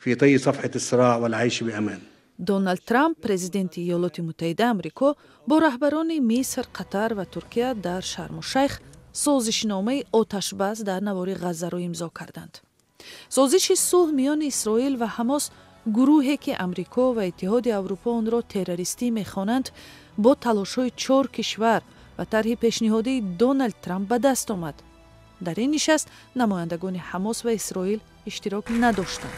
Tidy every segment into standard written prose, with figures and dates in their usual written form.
في طي صفحة الصراع والعيش بأمان. Доналд Трамп, президенти Иёлоти Муттаҳидаи Амрико, бо раҳбарони Миср, Қатар ва Туркия дар Шарму Шайх созишномаи оташбас дар навори Ғаззаро имзо карданд. Созиши сулҳ миёни Исроил ва Ҳамос, гурӯҳе ки Амрико ва Иттиҳоди Аврупо онро террористӣ мехонанд, бо талошҳои чор кишвар ва тарҳи пешниҳодии Доналд Трамп ба даст омад. Дар ин нишаст намояндагони Ҳамос ва Исроил иштирок надоштанд.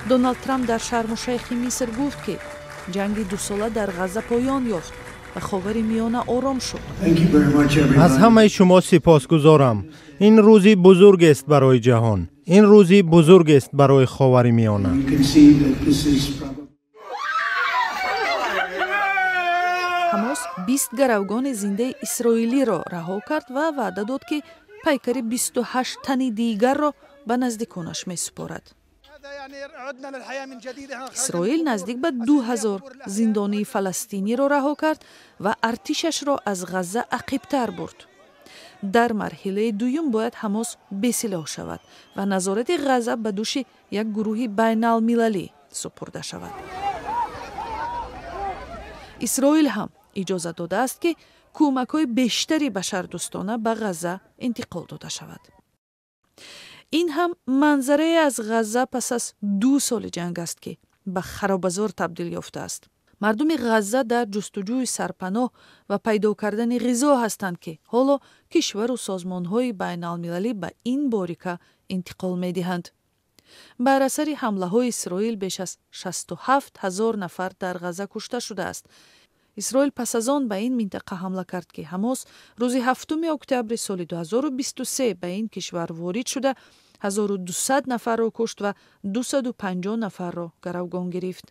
Доналд Трамп дар Шарму Шайхи Миср гуфт, ки ҷанги дусола дар Ғазза поён ёфт ва Ховари Миёна ором шуд. Аз ҳамаи шумо сипосгузорам. Ин рӯзи бузургест барои ҷаҳон, ин рӯзи бузургест барои Ховари Миёна. Ҳамос 20 гаравгони зиндаи исроилиро раҳо кард ва ваъда дод, ки пайкари 28 тани дигарро ба наздиконаш месупорад. Исроил наздик ба 2000 зиндонии фаластиниро раҳо кард ва артишашро аз Ғазза ақибтар бурд. Дар марҳилаи дуюм бояд Ҳамос бесилоҳ шавад ва назорати Ғазза ба дӯши як гурӯҳи байналмилалӣ супурда шавад. Исроил ҳам иҷозат додааст, ки кӯмакҳои бештари башардӯстона ба Ғазза интиқол дода шавад. Ин ҳам манзарае аз Ғазза пас аз 2 соли ҷанг аст, ки ба харобазор табдил ёфтааст. Мардуми Ғазза дар ҷустуҷӯи сарпаноҳ ва пайдо кардани ғизо ҳастанд, ки ҳоло кишвару созмонҳои байналмилалӣ ба ин борика интиқол медиҳанд. Бар асари ҳамлаҳои Исроил беш аз 67 ҳазор нафар дар Ғазза кушта шудааст. Исроил пас аз он ба ин минтақа ҳамла кард, ки Ҳамос рӯзи 7 октябри соли 2023 ба ин кишвар ворид шуда, 1200 нафарро кушт ва 250 нафарро гаравгон гирифт.